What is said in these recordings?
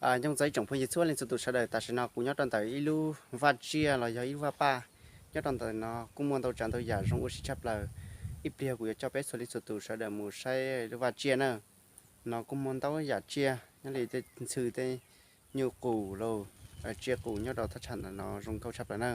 Nyob zoo ib tsoom phooj ywg txhua leej txhua tus sawv daws, tam sim no kuv nyob rau ntawm ib lub vaj tsiaj los yog ib lub vaj paj. Nyob rau ntawm no kuj muaj ntau tsav ntau yam zoo ua si tshaj plaws. Ib pliag kuv yuav coj peb txhua leej txhua tus sawv daws mus saib lub vaj tsiaj na. No kuj muaj ntau yam tsiaj nyob li tej ntxhw tej nyuj qus lauj, tsiaj qus nyob rau thaj tsam ntawm no zoo nkauj tshaj plaws na.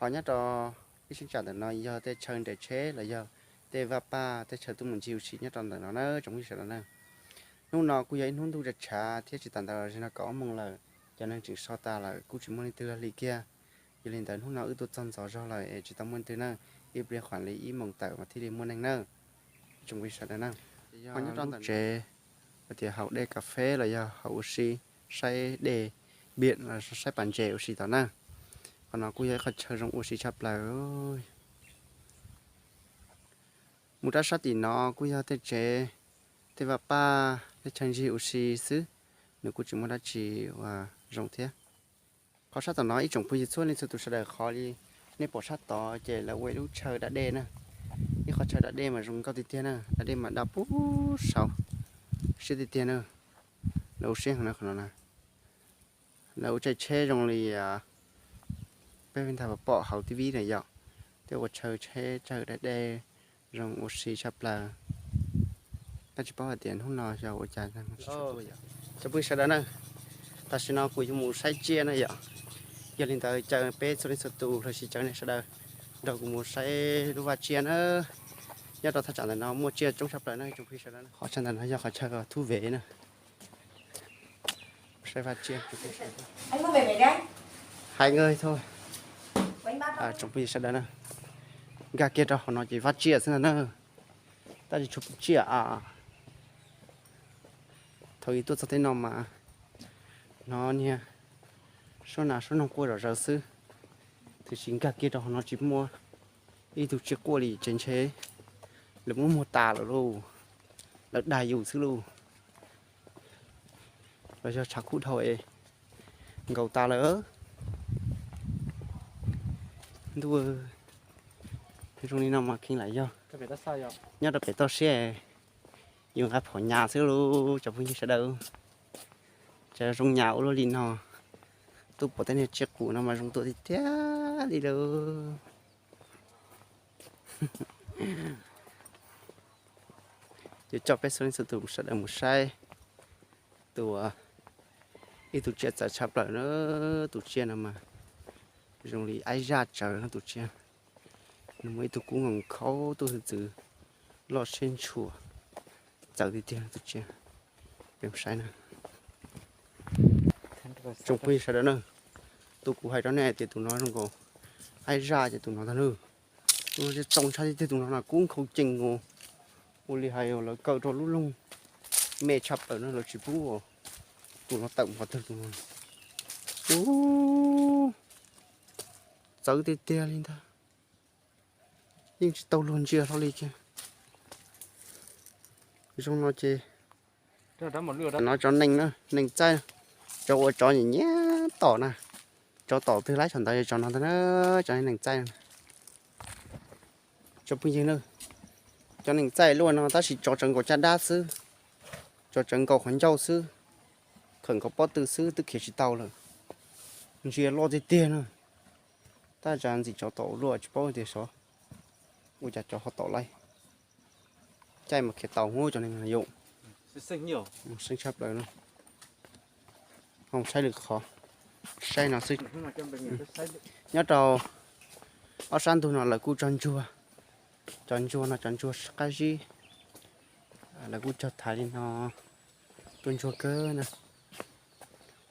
Ho nyob rau ib cheeb tsam ntawm no yog tej chaw nres tsheb los yog tej vaj paj tej chaw tuaj mus ncig ua si nyob rau ntawm no na tsoom phooj ywg sawv daws na. Hnub no kuj yog ib hnub ntuj tshav tshav thiab tsis tas ntawd los no kaum ob moos lawm, cov neeg tseem so tas lawm kuj tsis muaj leej twg hli kiag. Yog li ntawd hnub no wb tuaj txog ntxov zog lawm es tsis tau muaj leej twg na, ib pliag khuam li ib moos tawm mas thiaj li muaj neeg na. Tsoom phooj ywg sawv daws na, ho nyob rau ntawm tsev hais tias haus dej kas fes los yog haus ua si, saib dej npiam los saib pas ntses ua si tod na. Qhov no kuj yog ib qho chaw zoo ua si tshaj plaws. Mus rau sab tim no kuj yog tej tsev, tej vaj paj, tej chaw ncig ua si xwb, nws kuj tsis muaj dab tsi uas zoo thiab. Qhov sab tom no ib tsoom phooj ywg txhua leej txhua tus sawv daws, qhov li nej pom sab tod ces lawv ua ib lub chaw da dej na. Ib qhov chaw da dej mas zoo nkauj tiag tiag na, da dej mas da puag saud siab tiag tiag na. Lawv ua siab heev na qhov no na. Lawv ua caij tsheb zoo li peb ntag pom hauv T V na yom, tej ua chaw tsheb chaw da dej zoo ua si tshaj plaws. Tab tsis paub hais tias hnub no yog ua cas. Tsoom phooj ywg sawv daws na, tam sim no kuv yuav mus saib tsiaj na yom. Yog li ntawd caw peb txhua leej txhua tus los sis caw nej sawv daws nrog kuv mus saib lub vaj tsiaj na. Nyob rau thaj tsam ntawm no muaj tsiaj coob tshaj plaws na tsoom phooj ywg sawv daws. Qhov chaw ntawm no yog qhov chaw thú vem na. Saib vaj tsiaj. Hais nkawd thôi. Tsoom phooj ywg sawv daws na, nkag kiag rau hauv no ces vaj tsiaj xwb ntag na. Tab sis tshuav tsiaj a. Thaum ub tuaj txog tej no mas hnov niag suab nas suab noog quaj zom zaws xwb. Tiam sis nkag kiag rau hauv no tsis muaj ib tug tsiaj quaj li, ces ntshe lawv muab muag tas lawm lauj. Lawv dag yus xwb lauj. Los yog tshav kub dhau es nkaus tas lawm. Ntuj, zoo li no mas kheev lam yog nyob rau pem toj siab, yus nqa phom nyas xwb lauj tsoom phooj ywg sawv daws. Cas zoo nyas ua luaj li no. Tuaj pom tej niag tsiaj qus no mas zoo tua tiag tiag li lauj. Yuav coj peb txhua leej txhua tus sawv daws mus saib tus, ib tug tsiaj txawv tshaj plaws na. Tus tsiaj no mas zoo li aib zaj tsawv no tus tsiaj. Nws muaj ib tug kub nkoos khaub tuaj hwj txwv loj siab ntshua, txawv tiag tiag tus tsiaj. Peb mus saib na. Tsoom phooj ywg sawv daws na, tus kuv hais rau nej tias tus no zoo nkaus aib zaj ces tus no ntag na. Tus no txaus ntshai tiag tiag, tus no na kub nkhaus cees nkaus, ua li hais lawv kaw rau lub loog me tshaj plaws no lawv tsis pub tus no tawm mus qhov twg tus no. Ub, txawv tiag tiag li ntag. Yeej tsis tau luag ntsia hlo li kiag. Zoo no ces no cov neeg na, neeg txaij, tsov ua tsov nyiam nyiam tom na. Tsov tom twg laib thaum ntawd yog tsov no ntag na, cov neeg txaij. Tsoom phooj ywg na, cov neeg txaij luaj no tab sis tsov tsawv nkaus caj dab xwb, tsov tsawv nkaus qhov ncauj xwb, khawm nkaus pob tw xwb twb khiav tsis tau lawm. Ntsia loj tiag tiag na, tab sis ntxim tsov tom luaj tsis paub tias xyov ua cas tsov ho tom laib. Caij mas khiav tau hub cov neeg yom. Seej tshaj plaws no. Ho saib lwm qhov, saib no xwb. Nyob rau ob sab ntug no lawv kuj tso ntsuag, cov ntsuag no cov ntsuag qab zib, lawv kuj cog thaiv li no, tua ntsuag kawg na.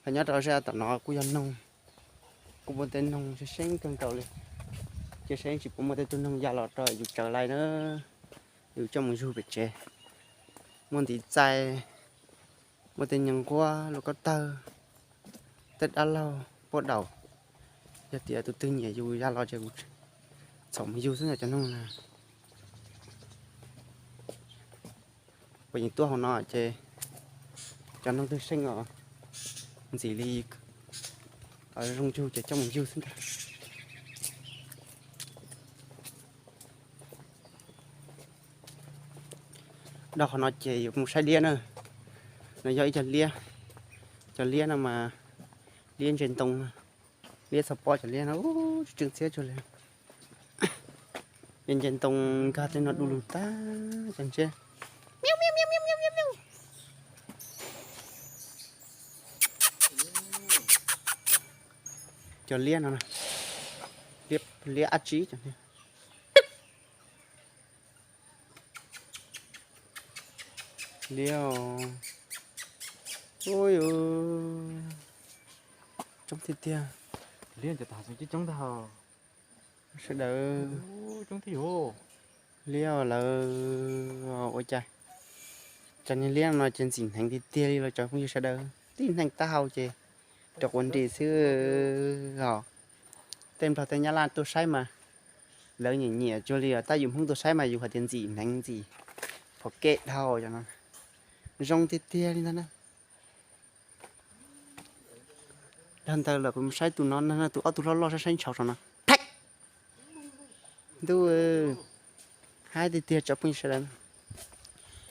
Ho nyob rau zaj tom no kuj yog noog, kuj muaj tej noog seeb seeb kawg nkaus li. Cia seb tsis puas muaj tej tug noog ya los rau yus tsawv lais na, yus coj mus zug pem tsev. Muaj ntiv txaij, muaj tej nyuag nquab, lub kob tawg, tej dab laug, pob daus. Yog tias tus twg nyiam yus ya los ces txhom mus yug xwb ntag cov noog na. Puas yeej tuaj hauv no ces cov noog twg seej os, ntxim li zoo yug ces coj mus yug xwb ntag. Dhau qhov no ces yuav mus saib liab na. No yog ib co liab, Cov liab no mas liab ntses ntoo, liab txog pob cov liab no ub, tsw tsw ntxhiab tsuag li. Cov ntses ntoo nkag tej no du lug tag cov ntseb. Cov liab no, liab dab tsi cov liab. Liab, ub yuv, coob tiag tiag. Liab cov tas coob tag. Sawv daws, liab lawv ua cas, cov niag liab no ces ntxim hneev tiag tiag li los cov phooj ywg sawv daws. Tib neeg taub hau ces rau quav nris xwb os. Tej Nplog tej Nyab Laj tuaj saib mas lawv nyiam nyiam tsuag li os, tab yus Hmoob tuaj saib mas yus hais tias ntxim hneev ntxim phom kej dhau cov no. Zoo tiag tiag li ntag na. Dhau ntawd lawm kuv mus saib tus no, tus ob tug loj loj saib saib ntshauv saum no. Ntuj, haib tiag tiag tsoom phooj ywg sawv daws.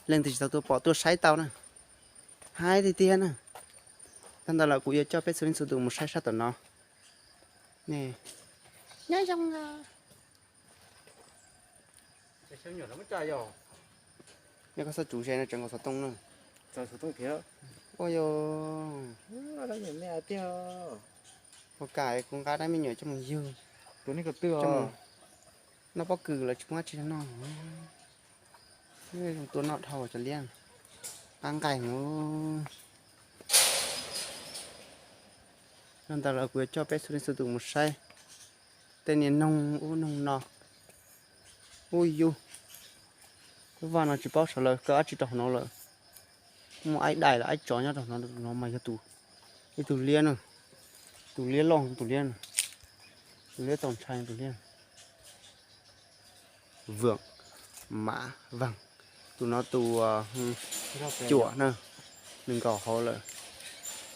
Leej twg tsis tau tuaj pom tuaj saib tau na. Haib tiag tiag na. Dhau ntawd lawm kuv yuav coj peb txhua leej txhua tus mus saib sab tom no. Nyob zoo. Nyob koj xub tsuv ze no tseem nkaus xov tooj na. Ua yog, ua kam kuv nqa dab me nyuam coj mus yug. Noj pob kws lawv tsis pub dab tsi noj. Zoo tua noj dhau cov liab. Qab nqaij. Dhau ntawd lawm kuv yuav coj peb txhua leej txhua tus mus saib tej niag noog ub noog no. Ub yus, lub vaj no tsis paub sav lawv kaw dab tsi rau hauv no lawm. Muaj aib dais los aib tsov nyob rau hauv no, no mas yog tus, ib tug liab na, tus liab loj tus liab, tus liab txaus ntshai tus liab. Vwm, mav vaag, tus no tus cuam na, nws nkaum hauv lawm.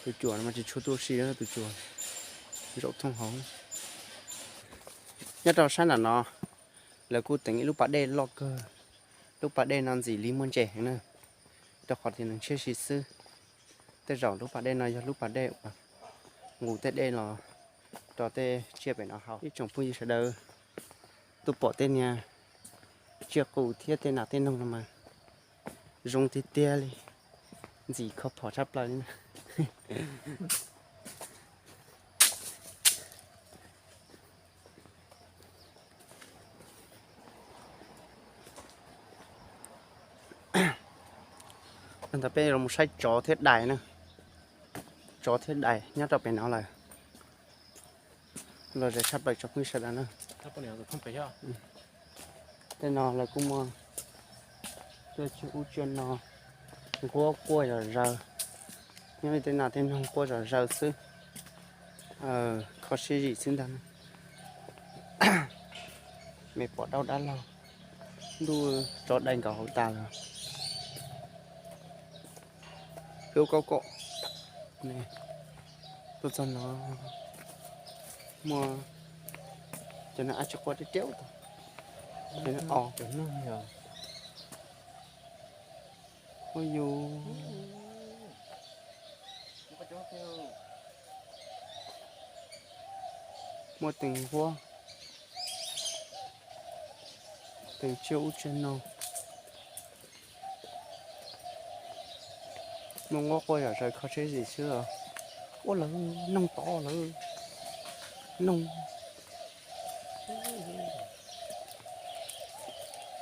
Tus cuam no mas tsis tshua tuaj si, tus cuam zaum thooj hauv. Nyob rau sab nram no, lawv kuj teev ib lub pas dej loj kawg. Lub pas dej no ntxim li muaj ntses heev na, rau qhov tias nws ntshiab si xwb. Tej zaum lub pas dej no yog lub pas dej uas nqus tej dej los rau tej tsiaj pem no haus. Ib tsoom phooj ywg sawv daws, tuaj pom tej niag tsiaj qus thiab tej nas tej noog no mas zoo tiag tiag li, ntxim kho phom tshaj plaws li na. Ntawd peb los mus saib tsov thiab dais na. Tsov thiab dais nyob rau pem no lawm. Los zem tshaj plaws tsoom phooj ywg sawv daws na. Tej no lawv kuj muaj tuaj tsiaj ub tsiaj no, nquab quaj zom zaws. Nyob li tej nas tej noog quaj zom zaws xwb. Kho siab zim xwb ntag. Me pom dab laug, ntuj, tsov dais nkaus hauv tas lawm. Lub kaub kom tuaj txog no muaj cov no ab tsi quaj tiab tiab tag. Cov no os, ua yus, muaj teev nquab, teev tsiaj ub tsiaj no. Muaj nquab quaj zom zaws kho siab zim xwb os. Ua lawv noog tod lawm, noog.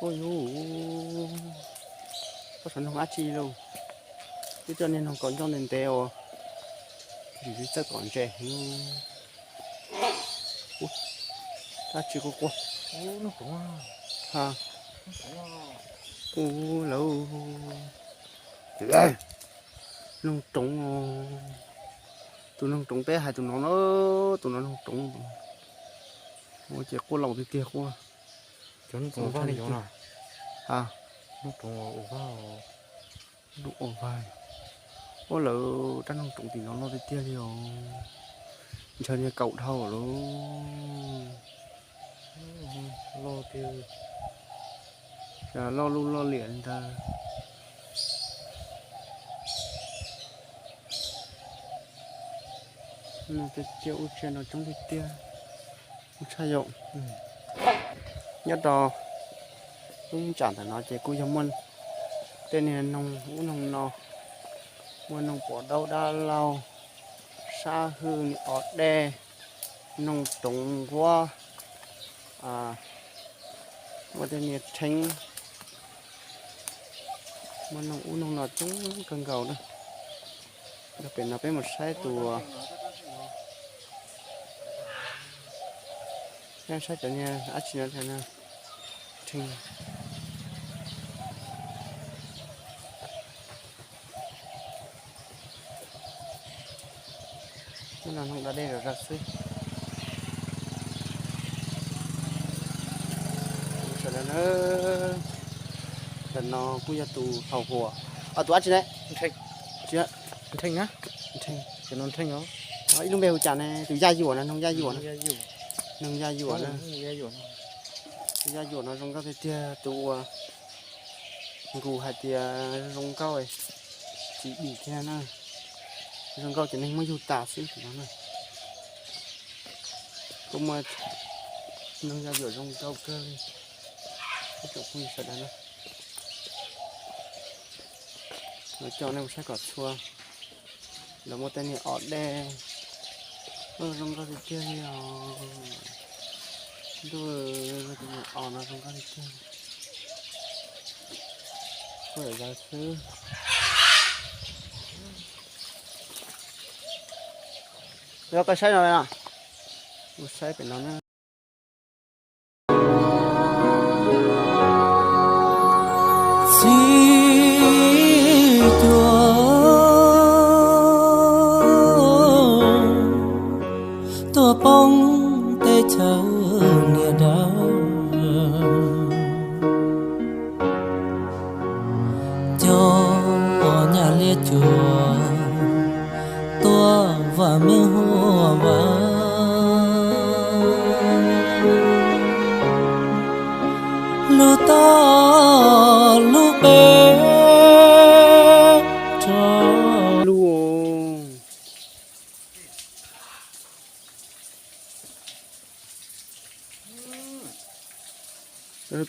Ua yus, koj sav noog dab tsi lauj? Twb coj niag noog kaus ncauj ntev ntev uas tsis txawj tom ntses. Dab tsi quaj quaj? Ha, u lawv, noog roov os. Tus noog roov peb hais tus no na, tus no noog roov. Ua ces quaj laus tiag tiag quaj. Cov noog roov vaj li cov no. Ha, noog roov ua vaj. Ua lawv rab noog roov tim no loj tiag tiag li os. Ntshaw niag kaum dhau lawm. Loj tiag, loj lub loj liam li ntawd. Tiag tiag, ua tsia no coob tiag tiag, ua tshaj yom. Nyob rau lub tsam ntawm no ces kuj yog muaj tej niag noog ub noog no, muaj noog pom daub dab laug, sab hwj, os dej, noog toov nquab, muaj tej niag rheeb, muaj noog ub noog no coob kawg nkaus na. Pem no peb mus saib tus, saib cov niag dab tsi no, rheeb. Hnub no hnub da dej zom zaws xwb. Sawv daws na, ntawm no kuj yog tus thaum huam, tus dab tsi ne? Ntseeg, ib lub npe hu cas ne? Tus yaj yuam na, noog yaj yuam na. Noog yaj yuam na. Tus yaj yuam no zoo nkauj tiag tiag, tus uas nkus hais tias zoo nkauj tsis dim thiab na. Zoo nkauj ces neeg muab yug tas xwb no na. Kuj muaj noog yaj yuam zoo nkauj kawg li. Ib tsoom phooj ywg sawv daws na, los coj nej mus saib kom txhua. Lawv muaj tej niag os dej, zoo nkauj tiag tiag li os. Ntuj, tus niag os no zoo nkauj tiag tiag. Kuj yam zaws xwb. Yog koj saib no, mus saib pem no na. Txiv cuab tuaj poob teb chaws niag dawb, cov nyab liab cuab tuaj vam meej huam vam lub toj lub peb rau lub.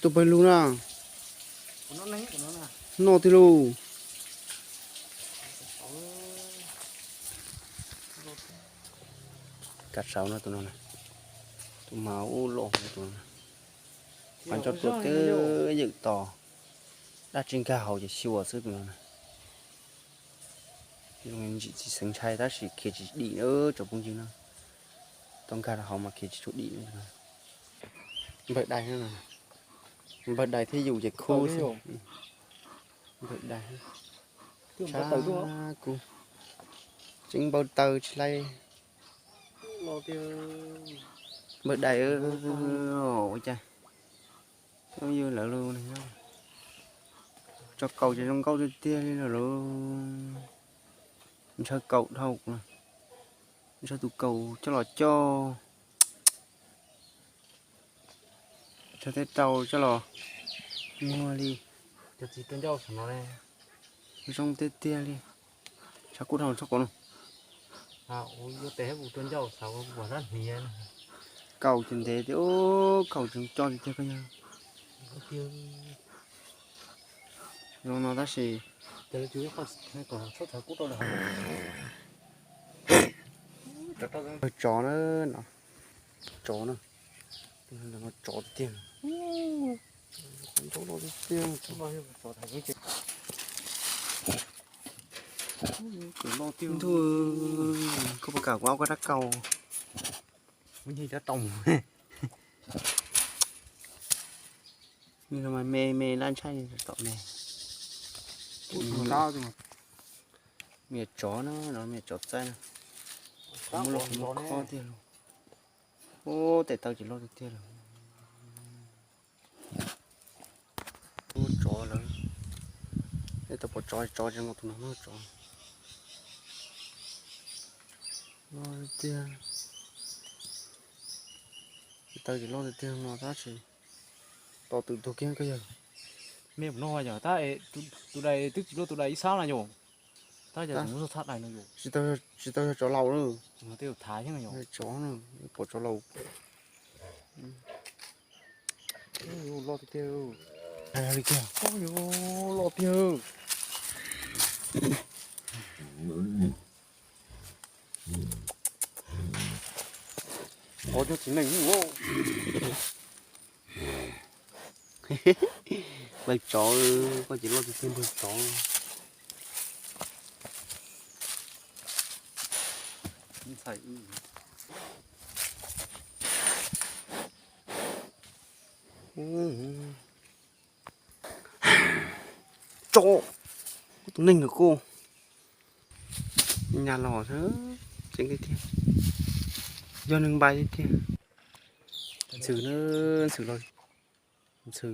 Tus pawg lug na, noj twg lauj? Kav saud no tus no, tus mas ub los tus no, mas nco tus twb ywm tos dab tsi nkag hauv ces xyuas xwb tus no na. Zoo ntsim tsis xeev ntshai tab sis khiav tsis dim na tsoom phooj ywg na. Tau nkag rau hauv mas khiav tsis tshua dim na. Npawg dais, npawg dais thiab yus ces khub xwb. Npawg dais, tshab kuv tseem npawg taw tsis laib. Npawg dais, ua cas yog lawv lub neej tso kaus ces zoo nkauj tiag tiag li lawm. Ntshaw kaus dhau, ntshaw tus kaus coj los coj, ntshaw tej rau coj los muag li. Zoo tiag tiag li. Tshav kub dhau txhob kaus no. Kaus ces ntev tiag, kaus ces coj tiag tiag koj yog. Zoo no tab sis tsov na, no, tsov na, tsov tiag, tiag. Ntuj, koj puas kam kuv ob koj rab kaus? Me me lab ntshai tom me. Me tsov na, no me tsov txaij na. Muaj lub hauv muaj khob tiag lauj. Ub, tes taw ces loj tiag tiag lawm. Tsov lawm. Nej tau pom tsov, tsov tsis zoo tus no, tsov loj tiag. Tes taw ces loj tiag tiag no tab sis tos twm tug kiag koj yawg. Me no yog tab, tus dais twb tsis luaj tus dais ib xab na yom. Tsis tau yog tsov laus na. Tsov na, pom tsov laus. Loj tiag tiag. Loj tiag. Qhov cov txiv neej. Npawg tsov, koj ces loj tiag tiag npawg tsov. Tsov, tus neeg no kuj nyas los tseeb tiag tiag, yog neeg npai tiag tiag. Ntxhw na, ntxhw los, ntxhw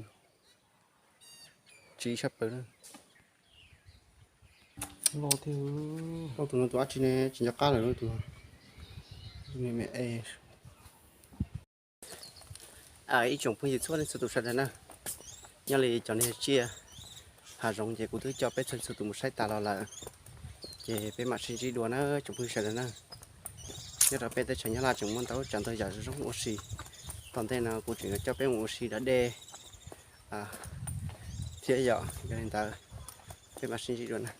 tsis sab plaws na. Loj tiag. Tus no tus dab tsi ne, tsis nco qab lawm tus. Ib tsoom phooj ywg txhua leej txhua tus sawv daws na, nyob li cov niag tsiaj hav zoov ces kuv twb coj peb txhua txhua tus mus saib tas los lawm, ces peb mam sib ntsib dua na tsoom phooj ywg sawv daws na. Nyob rau peb teb chaws Nyab Laj tseem muaj ntau tsav ntau yam zoo zoo ua si, tom ntej no kuv tseem yuav coj peb mus ua si da dej thiab yom, yog li ntawd peb mam sib ntsib dua na.